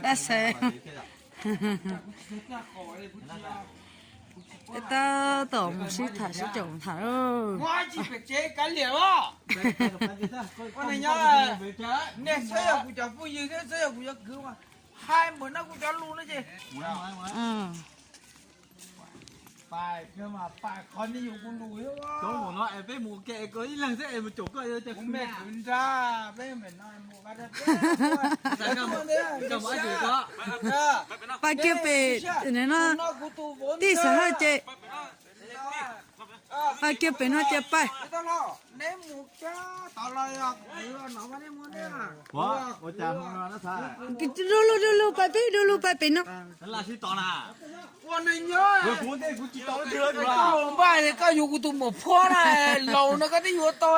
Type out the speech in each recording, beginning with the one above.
Dab xav. Tab tom mus sib tham sib caum tham. Pais kiag pem no, tij xav haj ces, pais kiag pem no ces pais. Du lug, du lug pais pem, du lug pais pem no. Koj yuav kuv tus muam phuab na, laus no koj twb yuav tau.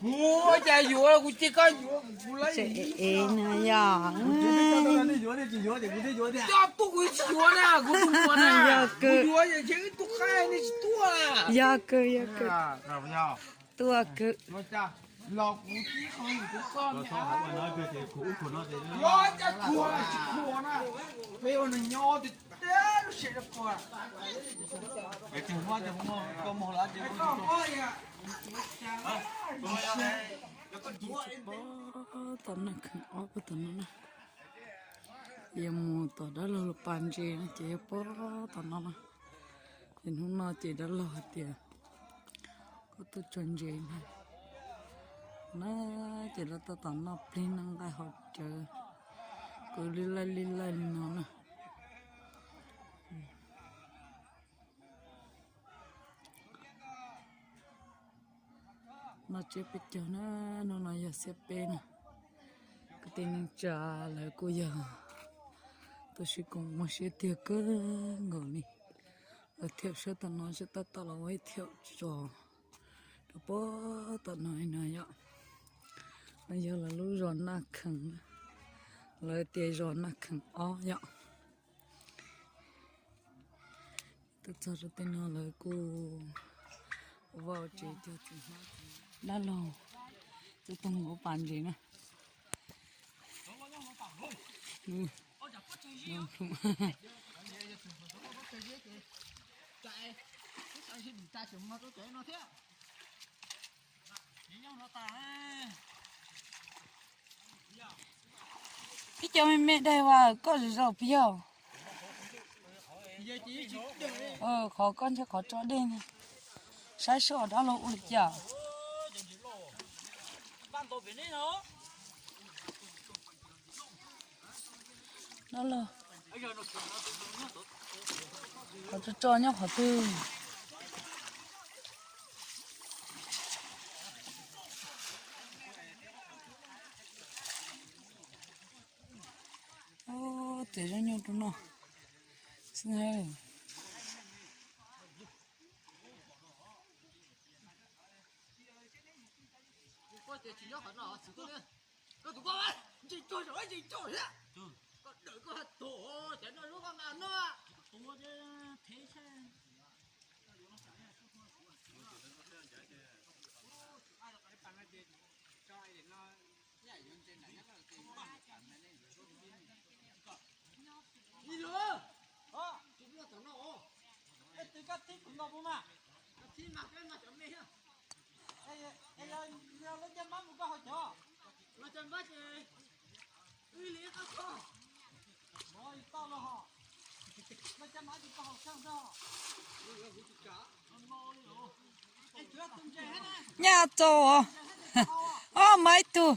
Kuv ua cas yuav, kuv cia koj yuav, kuv lawv no yog. Coj tuaj kuv tsis yuav na, kuv tus muam na. Yog kawg, yog kawg, yog kawg. Tuaj kawg. Tom no kheev ob puag tom no na. Yog mus tom dab laug lub pas ntses no ces yog puag tom no na. Ces hnub no ces dab laug hais tias koj tuaj tso ntses na, na ces lawv tab tom noj plig noj nqaij haus cawv, kwv li laij li laij li no na. Noj tsiab peb caug na, hnub no yog xiab peb na. Kwv tij neej tsa lawv kuj yog tu siab koob muaj siab tiag kawg nkaus li. Lawv thiaj sab tom no sab tab tom los ua ib thiaj tso rau puag tom no no yom. No yog lawv lub zos Naj Khees, lawv tias zos Naj Khees ob yom. Tuaj txog rau tej no lawv kuj ua vaj ua tsev cog txiv hmab. Dab laug tuaj tog nkaus pas ntses na. Ib co me me dai vas koj zom zaws puas yog? Qhov koj ntshe qhov tso dej ne. Saib seb dab laug ua li cas. Dab laug, qhov tso tso nyob qhov twg? Txiav zaub nyuj rau noj xwb. Nyaj txaus os. Ob, mas ib tug.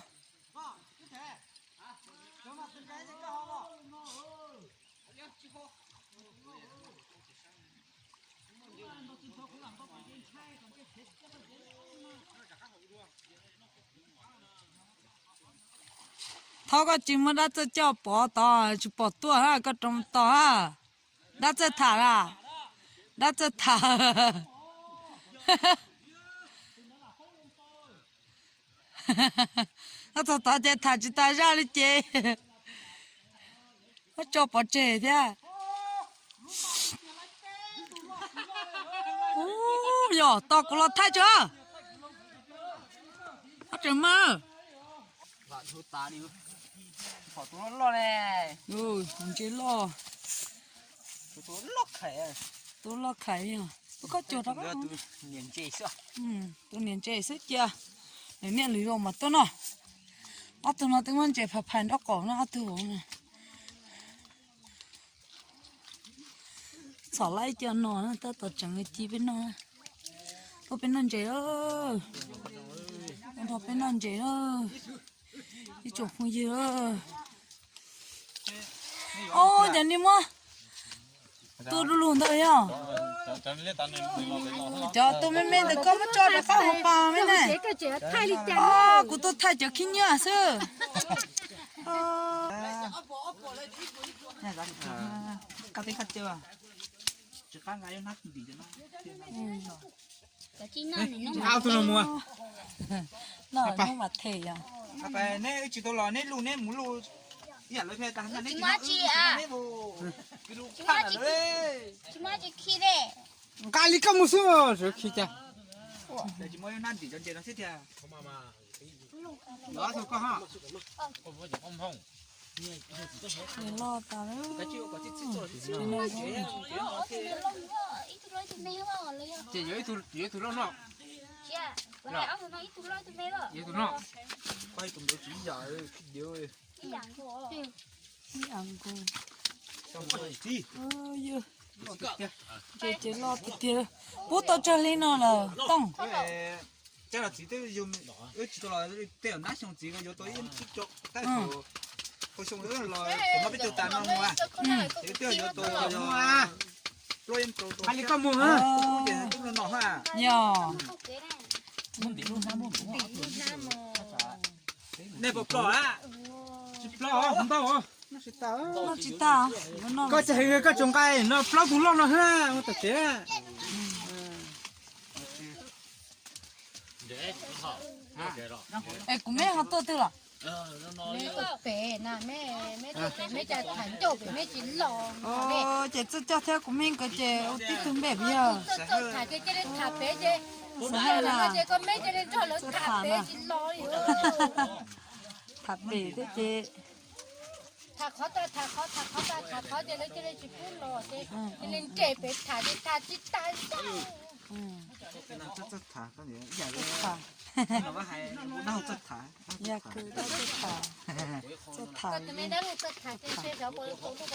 Thov koj tsis muab dab txawj coj pov tod, tsis pom tuaj, koj rov tos. Dab txawj tham na, dab txawj tham. Koj txog tod ces tham tsis tas zaj li ces muab tso pov tseg thiab. Ub, yog tos kuv los thaij tso. Tseem mas. Tus loj loj ne. Tus loj khais. Tus koj cuag rau tus niam ntses xwb cia. Nws niaj lwm zaus mas tuaj noj. Ob tug no twb muab ntses phais phais nraub qaum no ob tug. Txhom laib cov no tab tom tseem ci peb noj. Tuaj peb noj ntses, tuaj nrog peb noj ntses na. Ib tsoom phooj ywg. Ob, cov niag muab tua du lug ntawd yog cov tua me me ntawd koj muab tso rau qab hauv pas me ne. Kuv tuaj thaij cov khib nyiab xwb. Neb wb tsis tau los neb luj neb mus luj ib yam lawv thiaj tag neb tsis tsis tsis nqa li koj mus xwb, khi cas. Tsis muaj nab ntim cov ntses no xwb tiag. Loj tas. Ces yuav ib tug loj no. Ib tug no. Ib yam nkaus. Ces ces loj tiag tiag. Pub tau tsawg hli no lawm Tooj? Tsis tau los tej nab xyoo txiv yuav tau ib co, tab sis hauv xyoo los no peb caug tas no mus, ces twb yuav tau plaub hli koj mus. Yog. Nej puas ploj? Tsis ploj, ntau. Noj tsis tas. Koj tsis hais koj tseem nqa no plaub tus loj no hab ua tom tsev. Es kuv meb ho tuaj twg los? Meb tuaj pem na, meb tuaj pem meb cas tham ncauj pem meb tsis los. Ces txawj coj thiab kuv meb nkawd ces ua tib tug npe yog. Tham ces cia li tham pem ces, ces koj meb cia li nrog lawv tham pem tsis los li. Tham pem thiab ces tham qhov tas tham qhov, tham qhov tas tham qhov ces lawv cia li tsis pub los ces cia li nres pem tham ces tham tsis tas. Txawj tham, txawj tham. Yog kws txawj tham, txawj tham. Lawv tham tham tham tuaj tuav lawv hwj txwv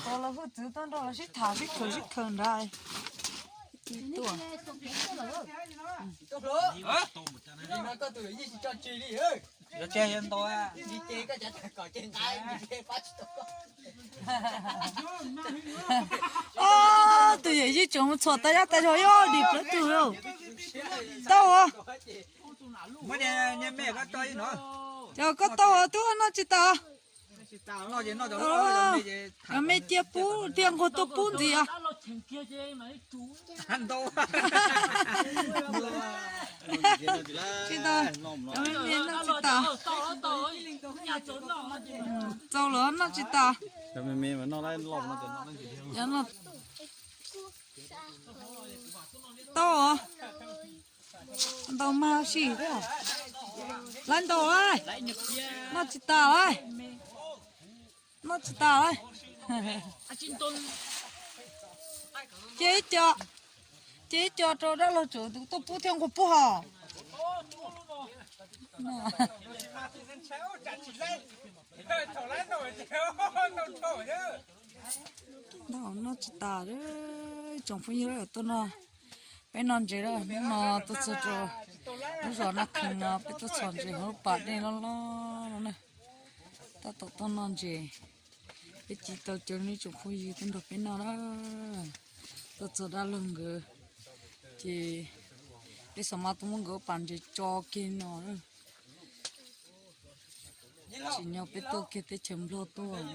tuaj nrog lawv sib tham sib khawm sib khawm nrad. Tuaj. Yog tsis yog ntau. Ob tug yawm yij tseem mus txhuam tas yaj tas zog ib dim plaub tug. Tau os. Yog koj tau os, twb noj tsis tas. Cov me cia pub thiaj nquag tuaj pub ntxiv os. Tsis tau, cov me me noj tsis tas. Txaus lawm noj tsis tas. Tau os. Ntau mas si thiab. Lawv ntau lawm. Noj tsis tas lawm. Noj tsis tas lawm. Cia ib co, cia ib co rau dab laug tsum tuaj pub thiab nquag pub hos. Noj tsis tas, tsoom phooj ywg tuaj no, peb noj ntses lawm, hnub no tuaj txog rau lub zos Naj Khees no peb tuaj txhos ntses hauv lub pas dej loj loj no na. Tab tom tuaj noj ntses, peb ci tau cov ib tsoom phooj ywg tuaj nrog peb noj na. Tuaj txog dab laug nkawd, ces peb xav mas tuaj muab nkawd lub pas ntses tso kiag no. Tsim nyog peb tuaj kiag teb chaws Nplog tuaj.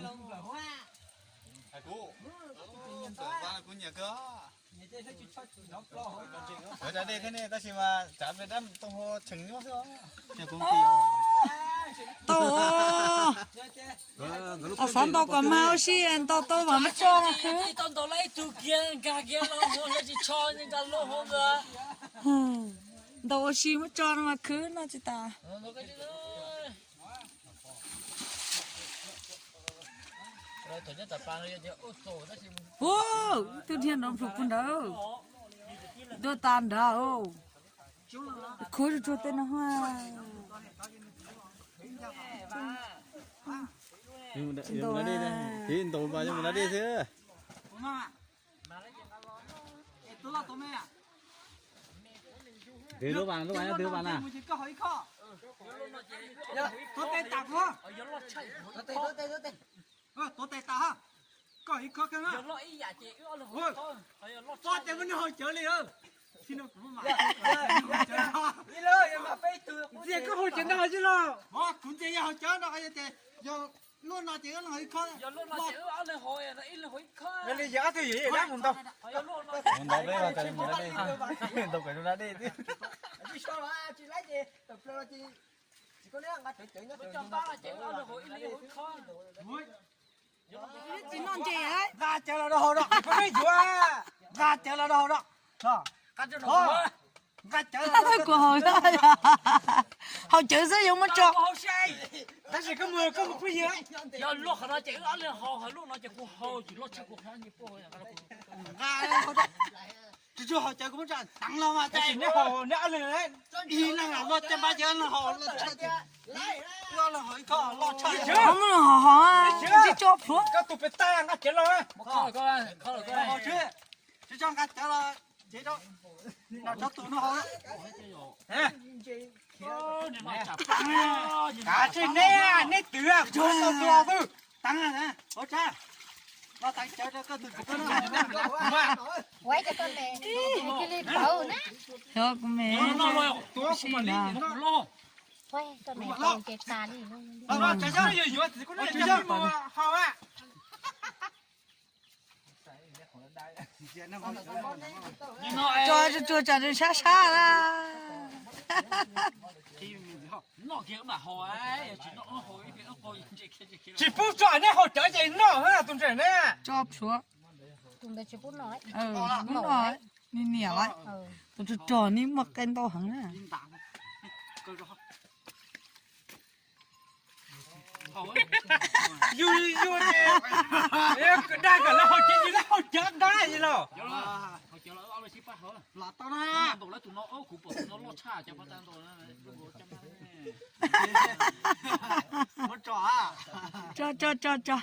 Tab sis mas tsav dab too ho tshee nyob xwb. Tau, xav ntaus kom mag ua si, ntaus tau mas muab tso no khwv. Ntaus ua si muab tso no mas khwv no tsis tas. Ub, tus dhia nrov plhus pug nrad, dua tas nrad. Khuv tsuag tsuag tej no ha. Tiv ntaus mas yog mus da dej xwb. Tiv lub vas, lub vas nyob twg lub vas na? Tuav tes tas, koj ib khob kheej na. Tso ces muab nws haus cawv li. Ntxias koj haus cawv ntag xwb los? Kuv ntxias yog haus cawv no ces yog luaj no ces wb los ib khob. Yog li yog ob tug yawm yij dab mus ntaus. Mus ntaus peb, ntaus kom zoo da dej xwb. Tsis noj ntses. Nqa cawv los rau hauv no, peb yuav. Nqa cawv los rau hauv no. Nqa cawv los. Kuv haus, haus cawv xwb yuav muab tso. Tab sis koj mus, koj mus phooj ywg. Yog luaj qhov no ces wb ob leeg haus, luaj no ces kuv haus, tsis luaj tshaj kuv qhov. Nqa, tsuag tsuag haus cawv kuv muab tso, teev los mas tab sis neb haus neb ob leeg, ib leeg luaj caj npab ces ob leeg haus luaj tshaj. Ob leeg haus ib khob loj tshaj. Muab haus haus, tsis tso plhuav. Koj tus pes tag nqa cawv los. Tsis tso nqa cawv los, ces rau, no cov tus no haus. Kav tsij neb, neb twv, kuv tau tus xwb. Teev, ua tsa, los teev cawv rau koj tus txiv koj no. Xyov kuv me, tuav kuv mam li noj. Tso tsuag tsuag tsam nws sab sab na. Tsis pub tso, neb haus cawv ces noj tus ntawd ne. Tso plhuav. Tus ntawd tsis pub noj, pub noj, niam lawm. Tus rog rog ni muaj qe ntau heev na. Yus, yus ces dag kom lawv haus cawv, yus lawv haus cawv dag li los. Tso, tso, tso, tso.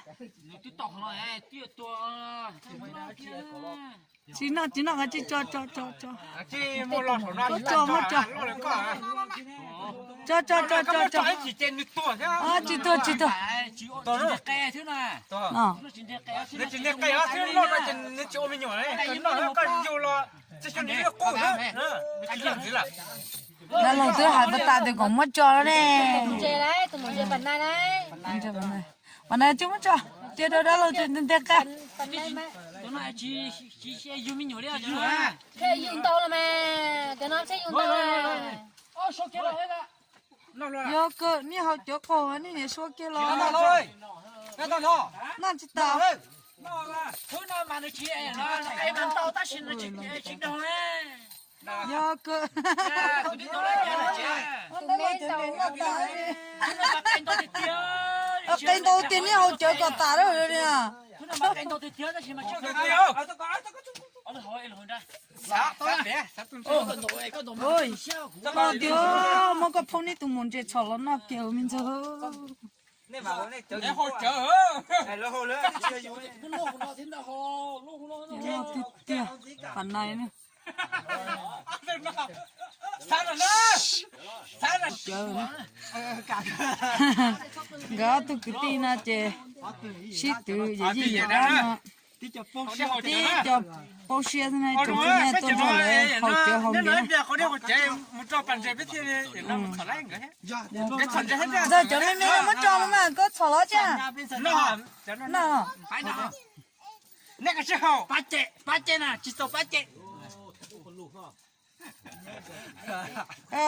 Tsis noj, tsis noj, tsis tso, tso, tso, tso. Tso, tso, tso, tso. Tso, tso, tso, tso, tso. Tsis tuag, tsis tuag. Dab laug twb hais puas tas tias kom muab tso ne. Pas nas tsis muab tso, cia rau dab laug ntiag ntiag qe. Yog kawg, nej haus cawv qaug nej niam sua kiag los. Noj tsis tas. Yog kawg. Qe ntau tiag, nej haus cawv kom tas lawm. Koj tias muab koj phooj nej tus mus ntses txhom los noj kiag me ntxawg. Tiag, pas nais na. Nkawd ob tug kwv tij no ces sib twv yawm yij yawm dab no. Tib co paub siab xwb na, tsoom txhua na tuaj nrog lawv haus cawv haus npias. Ntxawg, cov me me no muab tso los mas koj txhom los tsa. No, pab cem, pab cem na, tsis txaus pab cem.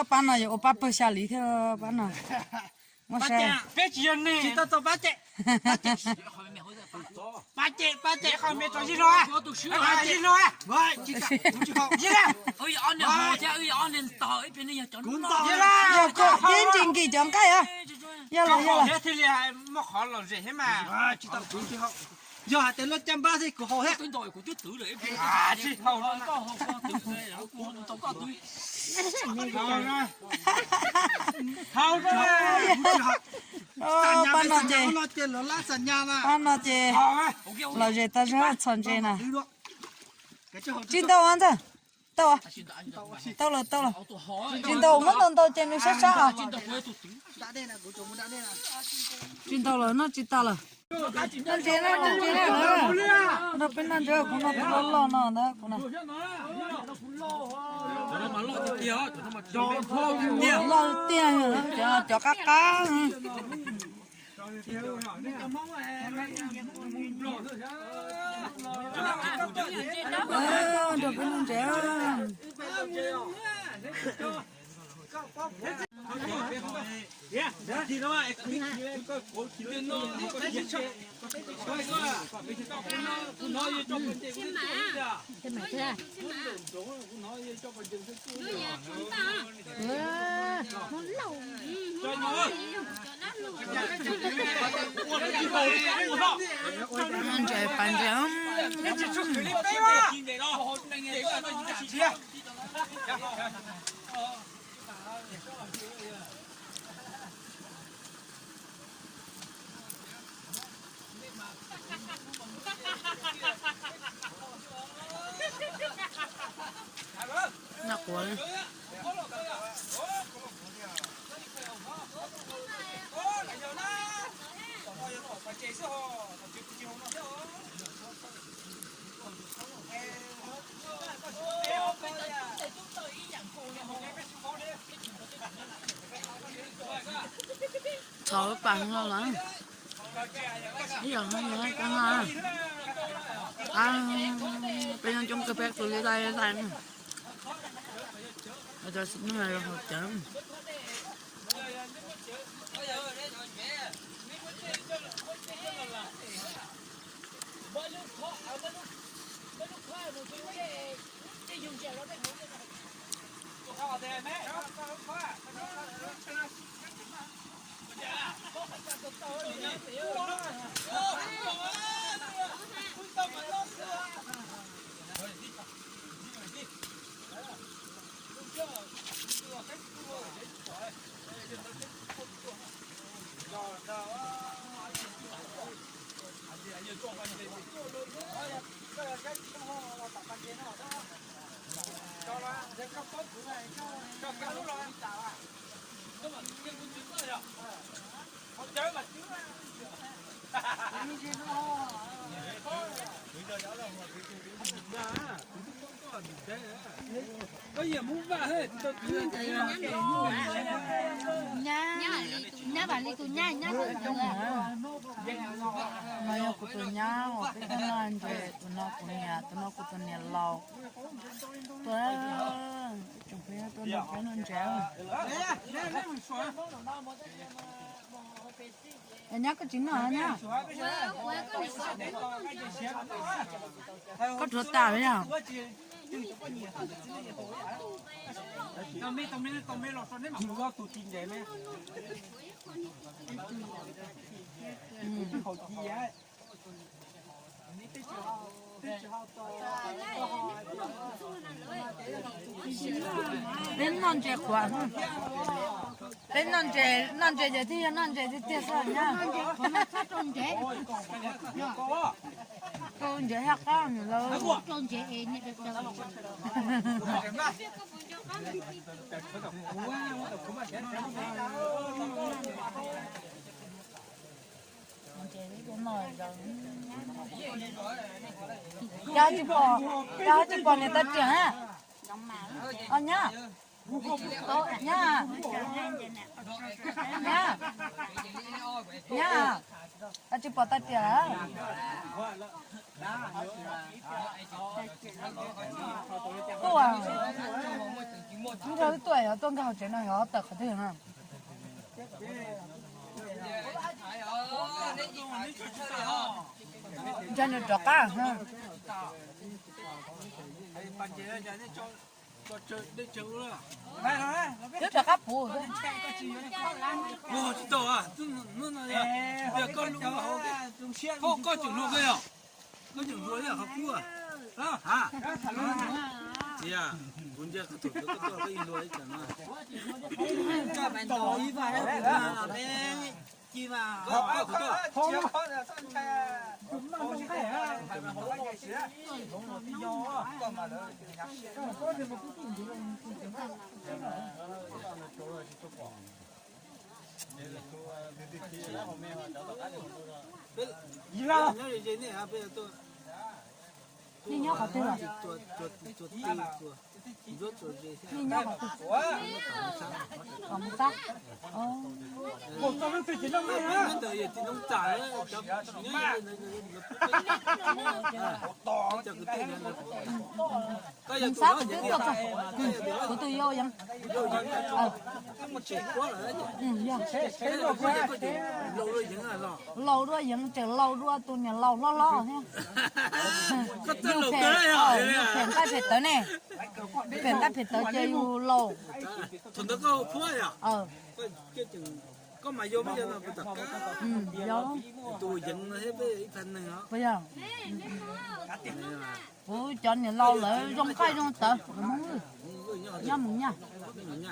Pab no yuav ua pab pawg xya liv thiab pab no. Muaj sai. Peb tsis yog neeg. Tsis tau txog pab cem. Pab cem, pab cem, qhov me rau zig hlo, zig hlo. Yog koj peb ntsis nkim cov nqaij os. Yog los yog los. Thiaj li muaj qhov lom zem thiab mas. Yog hais tias lawv caj npab thiab kuv haus thiab. Pab no ces, pab no ces lom zem tag zog txhos ntses na. Tsis ntau ntag. Tau, tau lawm, tau lawm. Tsis ntau, muab ntau ntau ces nws sab sab os. Tsis ntau lawm, noj tsis tas lawm. Noj ntses na, noj ntses na. Nrog peb noj ntses, kuv noj tus loj loj no ntag kuv na. Loj tiag, cov qab qab. Nrog peb noj ntses. Ntses pas ntses. Noj quav. Txhov pas no los. Ib yam no, peb nyob coob kawg peb tus li dai dai. Cov xim neej los haus cawv. Nyab, nyab li tus nyab, nyab. No yog kuv tus nyab uas peb tuaj noj ntses, tus no kuv niam, tus no kuv tus niam laus. Tuaj, tsoom phooj ywg tuaj nrog peb noj ntses. Nyab koj tsis noj nyab. Koj rhuav tas li yog. Peb noj ntses qhuav, peb noj ntses, noj ntses ces thiaj yog noj ntses tiag tiag xwb nyab. Rau ntses haj qab lawm. Cas tsis pom, cas tsis pom niam tais riam na? Os nyab, nyab, nyab, nyab, cas tsis pom tais riam? Tuaj, nrog wb tuaj, yog tuaj nkag hauv tsev no yog tawm qhov twg na? Ntshe nws rov qab. Twb rov qab puv. Koj tseem luag koj yog? Koj tseem luag ib qhov qub a? Tias kuv ntsia qhov thaum koj luag ib qhov no. Nej nyob qhov twg lawm? Nej nyob qhov twg? Kom mus txab. Mus txab kuv twb tuaj txog. Kuv tus yau yeev. Yog. Laus dua yeev, tseem laus dua tus niam laus hlob hlob thiab. Yus phem, yus phem nqaij phem tawv ne. Phem nqaij phem tawv ces yus laus. Yog. Kuv cov niam laus lawv zoo nqaij zoo tawv. Nyob mus nyaj.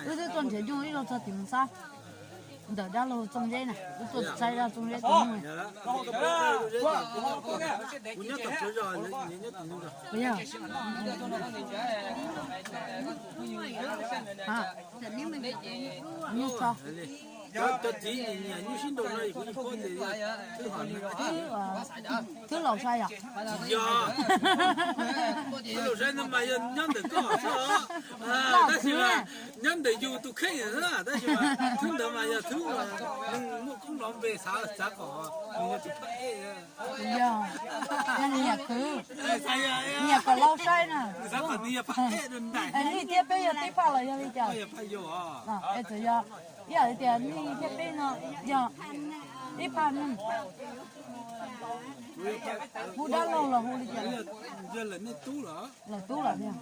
Wb twb tuaj nrhiav nyuj ib zaug txog tim Moos Xab. Ntawm dab laug Txooj Zeb na, wb tuaj txaib dab Txooj Zeb tus nyuj. Puas yog? Nyuj tso. Cov txiv nyiam nyuj sib nraus no kuv yeej paub tias yog Thwb, Thwb Laus Sai yom? Yog, Thwb Laus Sai no mas yog nyob ntawm koj xwb os. Tab sis mas nyob ntawm yus tus kheej xwb, tab sis mas Thwb ntawd mas yog Thwb, nws muaj koob lov npe xav, xav kom nws yog tus phaj ej. Yog, yog nws yam khwv, nyiam kom Laus Sai na. Nws xav kom nws yog phaj ej rau ntais. Nij thiab peb yog tib phaj los yog li cas? Txawm yog ib yam li tias Nij thiab peb no yog ib phaj ne. Hu dab laug los hu li cas? Lawm tub lawm thiab.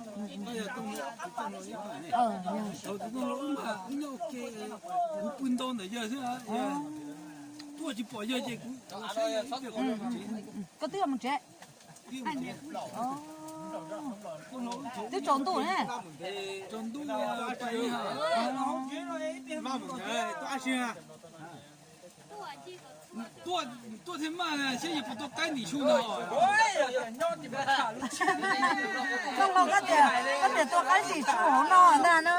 Kuv pw ntau ntawm yawg xwb, tuaj tsis pom yawg ces kuv, koj twb mus tsev. Twb tsaus ntuj ne. Tsaus ntuj, tuaj thiaj maj seb yog puas tua qaib ntim su ntag. Koj laus koj tias, koj tias tua qaib ntim su hauv no ntag na.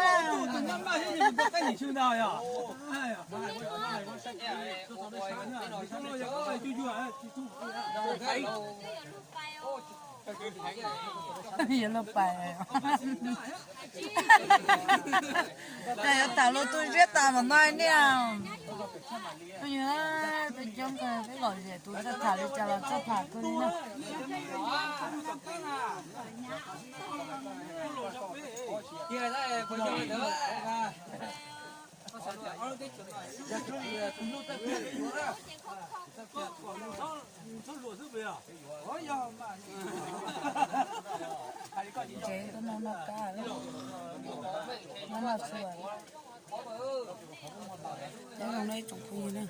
Yog lub pais. Cas yuav tham lus tu siab tas mam no niaj. Peb coob kawg, peb lom zem tus txawj tham li cas los txawj tham kawg li na. Tsev koj noj noj kab, noj noj txhua, nyob zoo no ib tsoom phooj ywg na.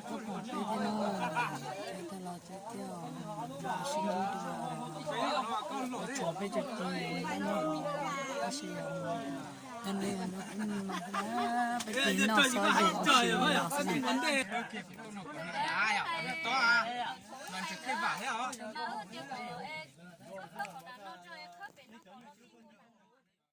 Tus no, tus no los tsev thiab, sib ntsib dua, tshuav peb cov tij nyob no, tab sis yog no kuj peb tij noj xov zem xwb.